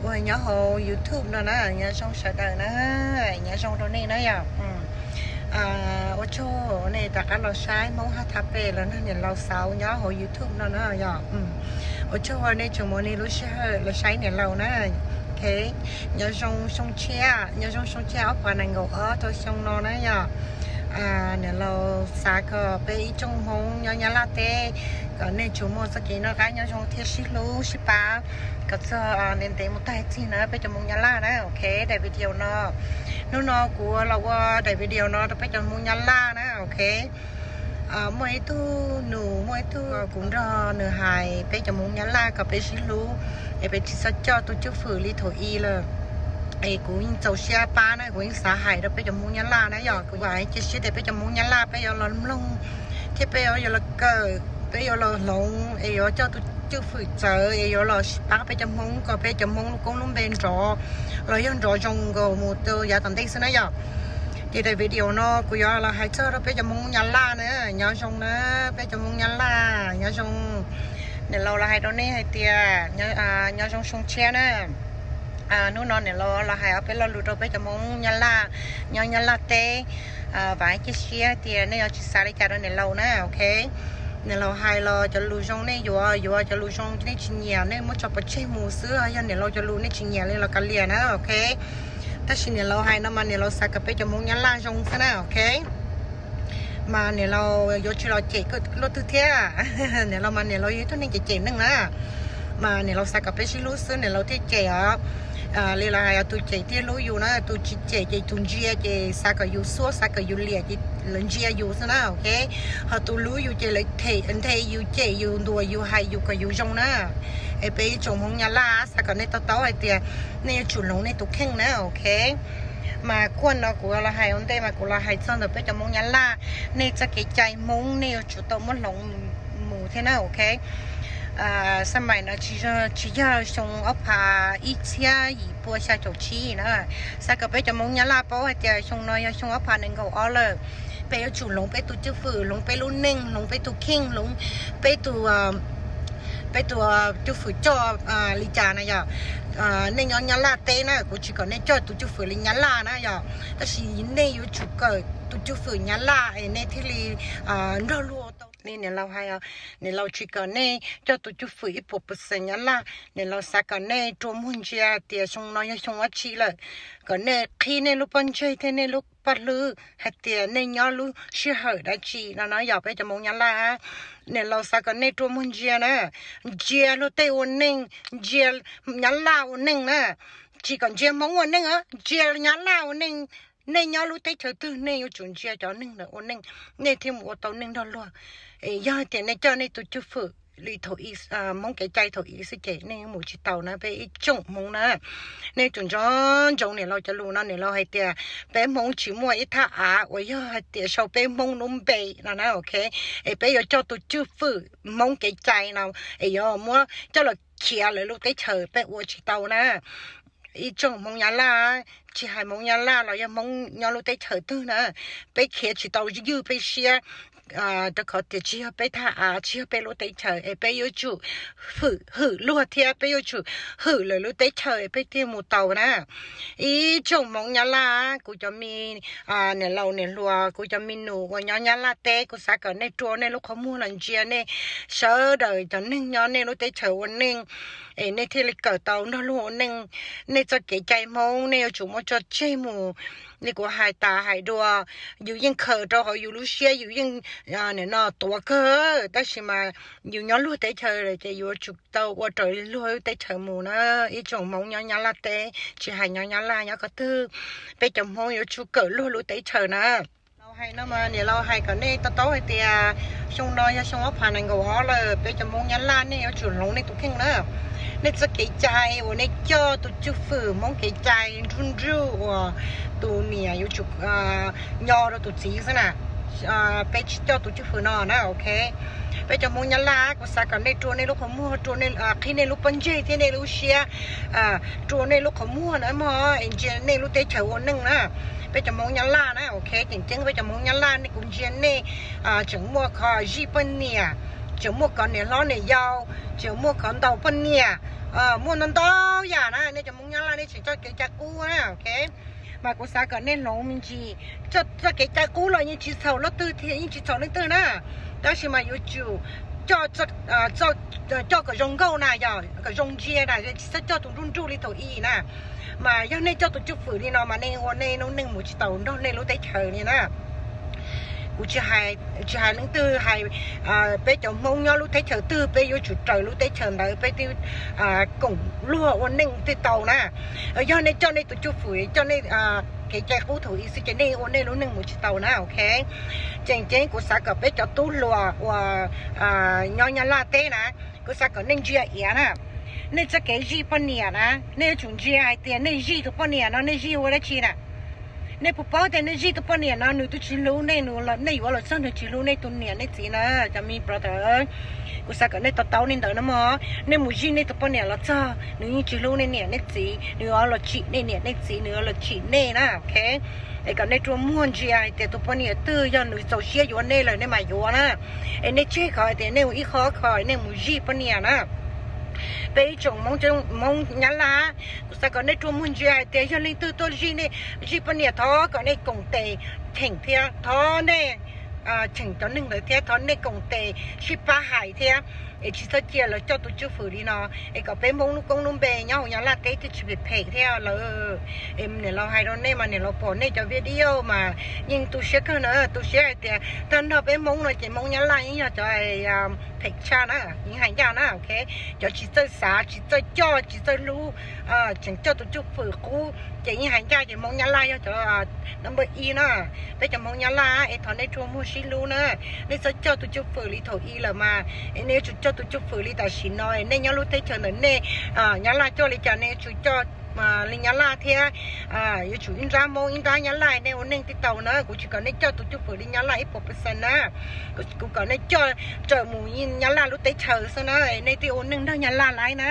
Uas nyob hauv YouTube no na, nyob zoo sawv daws na, nyob zoo rau nej na yom. Ua tsaug nej rov qab los saib Hmoob Haj Tha Pem los nrog niam laus xauv nyob hauv YouTube no na yom. Ua tsaug uas nej tseem muab nej lub sij hawm los saib niam laus na. Ok, nyob zoo xyoo tshiab, nyob zoo xyoo tshiab ob phav nees nkaum ob rau xyoo no na yom. Niam laus xav kom peb ib tsoom Hmoob nyob Nyab Laj teb kom nej tsuas muaj txoj kev noj qab nyob zoo thiab sib hlub sib pab kom txog ntev ntev mus tag txij na peb cov Hmoob Nyab Laj na. Ok, daim video no, hnub no kuv los ua daim video no rau peb cov Hmoob Nyab Laj na. Ok, muaj ib tug nus, muaj ib tug kuv nrog nws hais peb cov Hmoob Nyab Laj kom peb sib hlub, es peb tsis txhob coj tus cwj fwm li thaum i lawm. Es kuv yeej txaus siab pab na, kuv yeej xav hais rau peb cov Hmoob Nyab Laj na yom. Kuv vam cia siab tias peb cov Hmoob Nyab Laj peb yuav los mloog thiab peb yuav los kawm, peb yuav los hloov es yuav coj tus cwj fwm txawv es yuav los pab peb cov Hmoob kom peb cov Hmoob lub koob lub npe nrov los yog nrov zoo nkaus mus rau yav tom ntej xwb na yom. Ces daim video no kuv yuav los hais txog rau peb cov Hmoob Nyab Laj na, nyob zoo na peb cov Hmoob Nyab Laj, nyob zoo. Niam laus los hais rau nej hais tias nyob zoo xyoo tshiab na. Hnub no niam laus los hais ob peb lo lus rau peb cov Hmoob Nyab Laj nyob Nyab Laj teb. Vam cia siab tias nej yuav tsis xav li cas rau niam laus na. Ok, niam laus hais los cov lus zoo nej yuav yuav, cov lus zoo nej tsis nyiam nej muab tso pov tseg mus xwb. Yog niam laus cov lus nej tsis nyiam li los kav liam na. Ok, tab sis niam laus hais no mas niam laus xav kom peb cov Hmoob Nyab Laj zoo xwb na. Ok, mas niam laus yuav tsis los cem luaj twg thiab. Niam laus mas niam laus yog ib tug neeg cem cem neeg na, mas niam laus xav kom peb sib hlub xwb niam laus thiaj cem os. Li los hais tus cem thiaj hlub yus na, tus tsis cem ces tus ntsia ces xav kom yus xuab xav kom yus liam ces lawv ntsia yus xwb na. Ok, ho tus hlub yus ces lawv nthe yus cem yus ntuas yus hais yus kom yus zoo na. Es peb ib tsoom Hmoob Nyab Laj xav kom nej to taub hais tias nej yuav tsum hloov nej tus kheej na. Ok, mas kuaj no kuv los hais ua ntej mas kuv los hais txog ntawm peb cov Hmoob Nyab Laj, nej txoj kev cai Hmoob nej yuav tsum tau muab hloov mus thiab na. Ok, xab mais no tsis yog xyoo ob phav ib txhiab yim pua xya caum tsib na. Xav kom peb cov Hmoob Nyab Laj paub hais tias xyoo no yog xyoo ob phav nees nkaum ob lawm. Peb yuav tsum hloov peb tus cwj fwm, hloov peb lub neej, hloov peb tus kheej, hloov peb tus peb tus cwj fwm coj li cas na yom. Nej nyob Nyab Laj teb na, kuv tsis kom nej coj tus cwj fwm li Nyab Laj na yom, tab sis nej yuav tsum kawm tus cwj fwm Nyab Laj es nej thiaj li nrog luag tau li niam laus hais. Niam laus tsis kom nej coj tus cwj fwm ib puas percent Nyab Laj, niam laus xav kom nej rua muag ntsia tias xyoo no yog xyoo dab tsi lawm, kom nej qhib nej lub pob ntseg thiab nej lub paj hlwb hais tias nej nyob lub sij hawm dab tsi no na yom peb cov Hmoob Nyab Laj. Niam laus xav kom nej rua muag ntsia na, ntsia luag tej ua neej, ntsia Nyab Laj ua neej na, tsis kom ntsia Hmoob ua neej, ntsia Nyab Laj ua neej. Nej nyob lub teb chaws twg nej yuav tsum ntsia cov neeg ntawd ua neej, nej thiaj mus ua tau neej nrog luag. Es yog hais tias nej coj nej tus cwj fwm li thaum i, Hmoob kev cai thaum i xwb ces nej mus tsis tau na peb ib tsoom Hmoob na. Nej tsum nco ntsoov niam laus cov lus no, niam laus hais tias peb Hmoob tsis muaj ib thaj av uas yog hais tias sau peb Hmoob lub npe no na. Ok, es peb yuav coj tus cwj fwm Hmoob kev cai no es yuav muab coj los khiav lawv lub teb chaws, peb ua tsis tau na. Ib tsoom Hmoob Nyab Laj, tsis hais Hmoob Nyab Laj los yog Hmoob nyob lub teb chaws twg na, peb khiav tsis tau ywj peb siab, rau qhov tias tsis yog peb thaj av, tsis yog peb lub teb chaws es peb yuav tsum hwm luag thiab peb yuav tsum hwm lawv lub teb chaws es peb thiaj mus tau na. Ib tsoom Hmoob Nyab Laj, kuv cov me niam laus niam hluas, kuv cov me nus uas nyob Nyab Laj teb, kuv xav kom nej rua nej lub qhov muag los ntsia nej sawv daws cov neeg nyob nej lub teb chaws ua neej, es nej thiaj li kawm tau nrog luag ua neej. Nej txoj kev cai Hmoob nej yuav tsum muab tso tseg mus. Li kuv hais tas hais dua, yus yeej khaws rau hauv yus lub siab, yus yeej nim no tuav kawg, tab sis mas yus nyob luag teb chaws lawm ces yuav tsum tau ua raws luag lub teb chaws mus na. Ib tsoom Hmoob nyob Nyab Laj teb, tsis hais nyob Nyab Laj nyob qhov twg, peb cov Hmoob yuav tsum kawm luag lub teb chaws na. Laus hais no mas niam laus hais kom nej to taub hais tias xyoo no yog xyoo ob phav nees nkaum ob lawm, peb cov Hmoob Nyab Laj nej yuav tsum hloov nej tus kheej na. Nej txoj kev cai uas nej coj tus cwj fwm Hmoob kev cai nruj nruj uas tus niam yuav tsum nyo rau tus txiv xwb na. Peb tsis coj tus cwj fwm no na. Ok, peb cov Hmoob Nyab Laj, kuv xav kom nej rua nej lub qhov muag, qhib nej lub pob ntseg thiab nej lub siab, rua nej lub qhov muag na mog, es ntsia nej lub teb chaws ua neej na. Peb cov Hmoob Nyab Laj na, ok, tseem ceeb peb cov Hmoob Nyab Laj, nej kuv ntsia nej tseem muaj qhov zij poj niam, tseem muaj kov niam hlob niam yau, tseem muaj kov ntaus poj niam, muaj ntau ntau yam na. Nej cov Hmoob Nyab Laj nej tseem coj kev cai qub na, ok. Mas kuv xav kom nej hloov me ntsis, txoj kev cai qub los yeej tsis txhaum leej twg thiab, yeej tsis txhaum leej twg na. Tab sis mas yuav tsum coj kom zoo nkauj na, yog kom zoo ntsia na, tsis txhob coj tus nruj nruj li thaum i na. Mas yog nej coj tus cwj pwm li no mas nej ua nej lub neej mus tsis tau nrog nej lub teb chaws li na. Kuv tsis hais leej twg, hais peb cov Hmoob nyob lub teb chaws twg, peb yuav tsum raws lub teb chaws ntawd peb thiaj koom luag ua neej thiaj tau na. Yog nej coj nej tus cwj pwm, coj nej kev cai qub thaum i xwb ces nej ua nej lub neej mus tsis tau na, ok. Tseem ceeb kuv xav kom peb cov tub hluas uas nyob Nyab Laj teb na, kuv xav kom nej ntsia iav na. Nej txoj kev zij poj niam na, nej yuav tsum ntsia hais tias nej zij tus poj niam no nej zij ua dab tsi na. Nej puas paub tias nej zij tus poj niam no nws twb tsis hlub nej, nej yuav los txog nws tsis hlub nej tus niam nej txiv na, cov me brother. Kuv xav kom nej to taub li ntawd no mog. Nej mus zij nej tus poj niam los txog nws yeej tsis hlub nej niam nej txiv, nws yuav los tsim nej niam nej txiv, nws yuav los tsim nej na, ok. Es kom nej rua muag ntsia hais tias tus poj niam twg yog nws txaus siab yuav nej lawm nej mam yuav na. Es nej tseg kom hais tias nej ua ib qho kho nej mus zij poj niam na. Peb ib tsoom Hmoob Nyab Laj, kuv xav kom nej rua muag ntsia hais tias yog leej twg tuaj zij nej, zij poj niam, thov kom nej koom tes cheem thiab, thov nej cheem cov neeg ntawd thiab, thov nej koom tes sib pab hais thiab. Es tsis txhob cia lawv coj tus cwj pwm li no, es kom peb Hmoob lub koob lub npe nyob hauv Nyab Laj teb thiaj tsis phem phem thiab lawm. Es niam laus hais rau nej mas niam laus pom nej cov video mas yeej tu siab kawg na, tu siab hais tias tag nrho peb Hmoob no ces Hmoob Nyab Laj yeej yog cov phem tshaj na, yeej hais ncaj na, ok. Cov tsis txawj xav, tsis txawj coj, tsis txawj hlub, tseem coj tus cwj pwm qub ces yeej hais ncaj ces Hmoob Nyab Laj yog cov number ib na. Peb cov Hmoob Nyab Laj es thov nej rua muag sib hlub na. Nej txhob coj tus cwj pwm li thaum i lawm mas, es nej yuav tsum coj tus cwj pwm li tam sim no. Nej nyob lub teb chaws ntawm nej, Nyab Laj coj li cas nej yuav tsum coj li Nyab Laj thiab. Yuav tsum ib nrab Hmoob ib nrab Nyab Laj nej ua neej thiaj tau na. Kuv tsis kom nej coj tus cwj pwm li Nyab Laj ib puas percent na. Kuv kom nej coj raws mus Nyab Laj lub teb chaws xwb na, nej thiaj ua neej nrog Nyab Laj laiv na.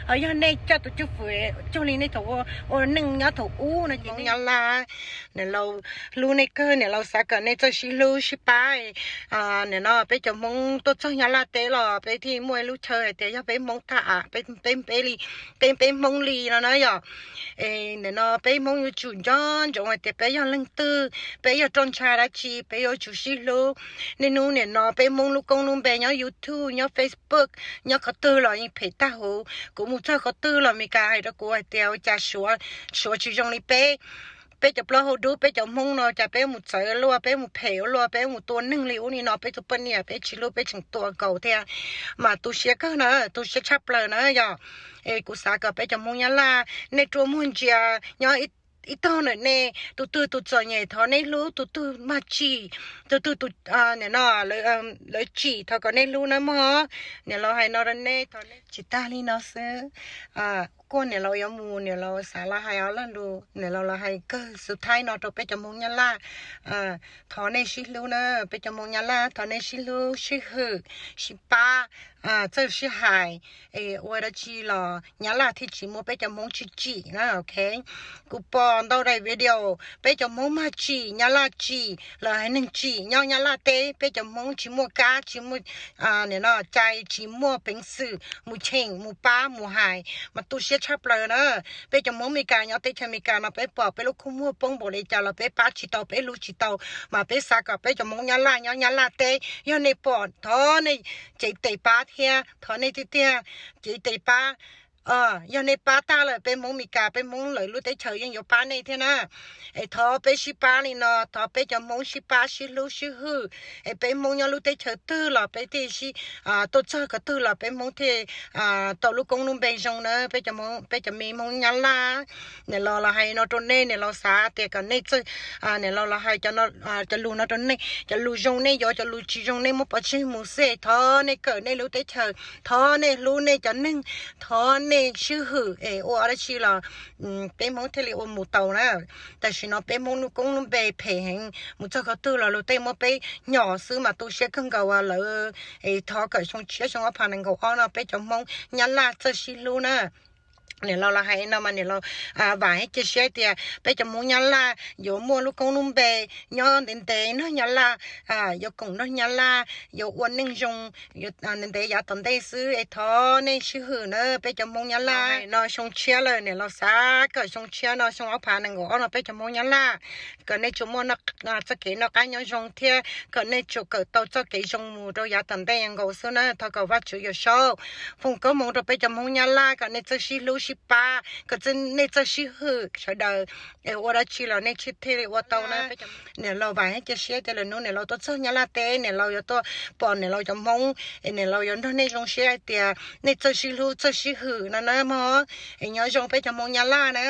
Ho yog nej coj tus cwj pwm cuag li nej thaum ua neej nyob thaum ub no ces Nyab Laj, niam laus hlub nej kawg, niam laus xav kom nej txawj sib hlub sib pab. Nim no peb cov Hmoob tuaj txog Nyab Laj teb los peb thiaj muaj ib lub chaw hais tias yog peb Hmoob tag, peb peb li, peb peb Hmoob li no na yom. Nim no peb Hmoob yuav tsum nco ntsoov hais tias peb yog leej twg, peb yog roj ntsha dab tsi, peb yuav tsum sib hlub. Niaj hnub nim no peb Hmoob lub koob lub npe nyob YouTube, nyob Facebook, nyob qhov twg los yeej phem tag huv. Kuv mus txog qhov twg los Meskas hais rau kuv hais tias ua cas Suav, Suav tsis zoo li peb. Peb cov plaub hau dub, peb cov Hmoob no cas peb mus txawv luaj, peb mus phem ua luaj, peb mus tua neeg li ub li no, peb tus poj niam peb tsis hlub peb tseem tua nkaus thiab. Mas tu siab kawg na, tu siab tshaj plaws na yom. Es kuv xav kom peb cov Hmoob Nyab Laj nej rua muag ntsia, nyob ib tog ntawm nej tus twg tus txom nyem thov nej hlub, tus twg mag tsim, tus twg tus, nim no lawv tsim thov kom nej hlub na mog. Niam laus hais no rau nej, tsis tag li no xwb. Kuj niam laus yuav mus, niam laus xav los hais ob lo lus, niam laus los hais kawg xus thaib no rau peb cov Hmoob Nyab Laj. Thov nej sib hlub na, peb cov Hmoob Nyab Laj thov nej sib hlub sib hwm, sib pab, txawj sib hais, es ua dab tsi los Nyab Laj thiaj tsis muab peb cov Hmoob tsim tsim na, ok. Kuv pom ntau daim video peb cov Hmoob mag tsim, Nyab Laj tsim, lawv haiv neeg tsim nyob Nyab Laj teb, peb cov Hmoob tsis muaj kab, tsis muaj, nim no cai, tsis muaj peev xwm mus cheem, mus pab, mus hais, mas tu siab tshaj plaws na. Peb cov Hmoob Meskas nyob teb chaws Meskas no peb pom peb lub kua muag poob npaum li cas los peb pab tsis tau, peb hlub tsis tau, mas peb xav kom peb cov Hmoob Nyab Laj nyob Nyab Laj teb, yog nej pom thov nej cev tes pab thiab, thov nej tiag tiag cev tes pab. Yog nej pab tag lawm peb Hmoob Meskas, peb Hmoob lawv lub teb chaws yeej yuav pab nej thiab na. Es thov peb sib pab li no, thov peb cov Hmoob sib pab sib hlub sib hwm, es peb Hmoob nyob lub teb chaws twg los peb thiaj sib, tuaj txog qhov twg los peb Hmoob thiaj tau lub koob lub npe zoo na. Peb cov, peb cov me Hmoob Nyab Laj, niam laus los hais no rau nej, niam laus xav tias kom nej txawj, niam laus los hais cov lus no rau nej, cov lus zoo nej yuav, cov lus tsis zoo nej muab pov tseg mus xwb. Thov nej kawm nej lub teb chaws, thov nej hlub nej cov neeg, thov nej sib hwm es ua dab tsi los peb Hmoob thiaj li ua mus tau na. Tam sim no peb Hmoob lub koob lub npe phem heev, mus txog qhov twg los luag tej muab peb nyom xwb mas tu siab kawg nkaus lawm. Es thov kom xyoo tshiab xyoo ob phav nees nkaum ob no peb cov Hmoob Nyab Laj txawj sib hlub na. Niam laus los hais no mas niam laus vam thiab cia siab tias peb cov Hmoob Nyab Laj yuav muaj lub koob lub npe nyob ntev ntev nrog Nyab Laj, yuav koom nrog Nyab Laj, yuav ua neej zoo ntev ntev yav tom ntej xwb es thov nej sib hwm na peb cov Hmoob Nyab Laj. No xyoo tshiab lawm, niam laus xav kom xyoo tshiab no xyoo ob phav nees nkaum ob no peb cov Hmoob Nyab Laj kom nej tsuas muaj txoj kev noj qab nyob zoo thiab kom nej tsuas kawm tau txoj kev zoo mus rau yav tom ntej nkaus xwb na. Thov kom Vajtswv Yawm Saub foom koob hmoov rau peb cov Hmoob Nyab Laj kom nej txawj sib hlub sib pab, kom nej txawj sib hwm sawv daws, es ua dab tsi los nej thiaj li ua tau na. Niam laus vam thiab cia siab tias lwm hnub niam laus tuaj txog Nyab Laj teb niam laus yuav tuaj pom niam laus cov Hmoob es niam laus yuav nrog nej zoo siab hais tias nej txawj sib hlub txawj sib hwm no na mog. Es nyob zoo peb cov Hmoob Nyab Laj na,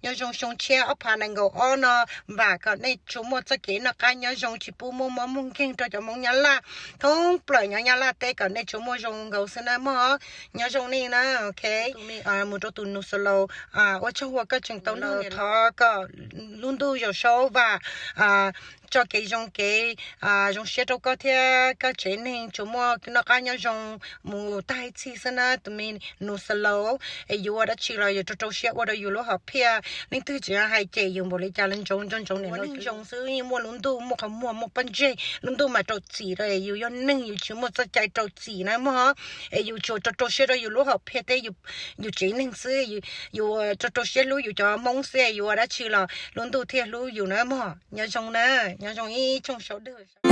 nyob zoo xyoo tshiab ob phav nees nkaum ob no, vam kom nej tsuas muaj txoj kev noj qab nyob zoo tsis pub muaj mob muaj nkeeg rau cov Hmoob Nyab Laj thoob plaws nyob Nyab Laj teb kom nej tsuas muaj zoo nkaus xwb na mog. Nyob zoo nej na, ok. Mus rau tus Nus Xas Laus, ua tsaug uas koj tseem tau nrog, thov kom lub ntuj Yawm Saub vam tso kev zoo kev zoo siab rau koj thiab koj tsev neeg tsuas muaj noj qab nyob zoo mus tag ib txhis xwb na tus me Nus Xas Laus. Es yus ua dab tsi los yus rau rau siab ua rau yus lub hom phiaj. Leej twg tseem hais cem yus npaum li cas los ntsoov ntsoov ntsoov niam laus zoo xwb, yeej muaj lub ntuj muaj qhov muag muaj pob ntseg, lub ntuj mas rau txim rau, es yus yog neeg yus tsis muaj txoj cai rau txim na mog. Es yus tsuas rau rau siab rau yus lub hom phiaj thiab yus tsev neeg xwb, yus rau rau siab hlub yus cov Hmoob xwb, yus ua dab tsi los lub ntuj thiaj hlub yus na mog. Nyob zoo na, nyob zoo ib tsoom saum dawg.